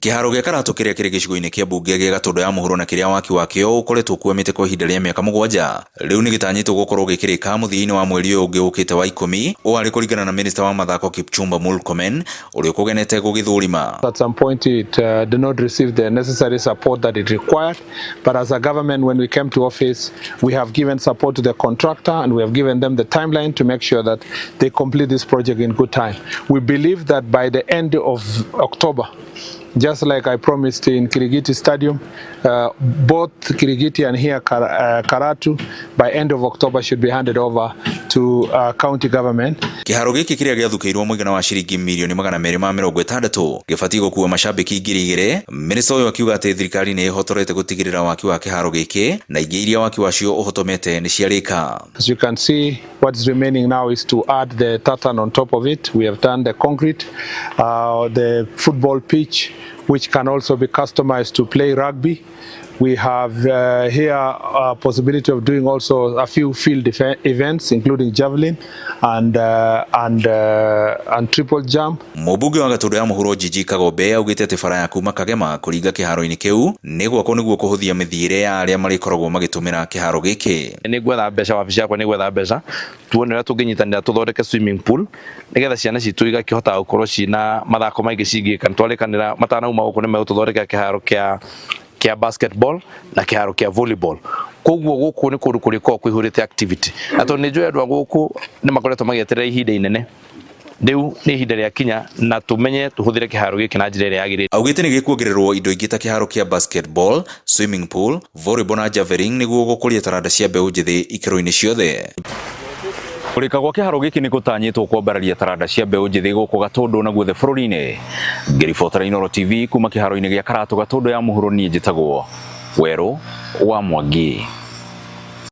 Kĩharo gĩa Karatũ kĩrĩa kĩrĩ gĩcigo-inĩ kĩa mbunge gĩa Gatũndũ ya mũhuro na kĩrĩa waki wakĩo ũkoretwo ũkwamĩte kwa ihinda rĩa mĩaka 7 rĩu nĩ gĩtanyĩtwo gũkorwo gĩkĩrĩka mũthia-inĩ wa mweri ũyũ ũngĩ ũkĩte wa 10, ũũ arĩ kũringana na minista wa mathako Kipchumba Murkomen ũrĩa ũkũgenete gũgĩthũrima. At some point it did not receive the necessary support that it required, but as a government when we came to office we have given support to the contractor and we have given them the timeline to make sure that they complete this project in good time. We believe that by the end of October, just like I promised in Kirigiti Stadium, both Kirigiti and here Karatu, by end of October should be handed over to county government. Kĩharo gĩkĩ kĩrĩa gĩathukĩirwo mũigana wa ciringi mirioni 260 gĩbatiĩ gũkua macambĩki 2000. Minista ũyũ akiuga atĩ thirikari nĩ ĩhotorete gũtigĩrĩra waki wa kĩharo gĩkĩ na ingĩ iria waki wacio ũhotomete nĩ ciarĩka. As you can see, what's remaining now is to add the tartan on top of it. We have done the concrete, the football pitch, which can also be customized to play rugby. We have here a possibility of doing also a few field events, including javelin and triple jump. Mũmbunge wa Gatũndũ ya mũhuro Gigi Kagombe augĩte atĩ bara ya kuma Kagema kũringa kĩharo-inĩ kĩu nĩ gwakwo nĩguo kũhũthia mĩthiĩre ya arĩa marĩkoragwo magĩtũmĩra kĩharo gĩkĩ. Nĩ gwetha mbeca, wabici yakwa nĩ gwetha mbeca tuone ũrĩa tũngĩnyitanĩra tũthondeke swimming pool nĩgetha ciana citũ igakĩhota gũkorwo ciĩna mathako maingĩ cingĩka. Nĩtwarĩkanĩra matanauma gũkũ nĩ megũtũthondekera kĩharo kĩa basketball na kĩharo kĩa volleyball. Koguo gũkũ nĩ kũndũ kũrĩkoragwo kũihũrĩte activity, na tondũ nĩ njũĩ andũ a gũkũ nĩ makoretwo magĩeterera ihinda inene, rĩu nĩ ihinda rĩa kinya na tũmenye tũhũthĩre kĩharo gĩkĩ na njĩra ĩrĩa yagĩrĩire. Augĩte nĩ gĩkuongererwo indo ingĩ ta kĩharo kĩa basketball, swimming pool, volleyball na javelin nĩguo gũkũria taranda cia mbeũ njĩthĩ ikĩro-inĩ ciothe. Kũrĩka gwa kĩharo gĩkĩ nĩ gũtanyĩtwo kwambararia taranda cia mbeũ njĩthĩ gũkũ Gatũndũ na guothe bũrũri-inĩ. Ngĩribotera Inooro TV kuma kĩharo-inĩ gĩa Karatũ Gatũndũ ya mũhuro, niĩ njĩtagwo Werũ wa Mwangi.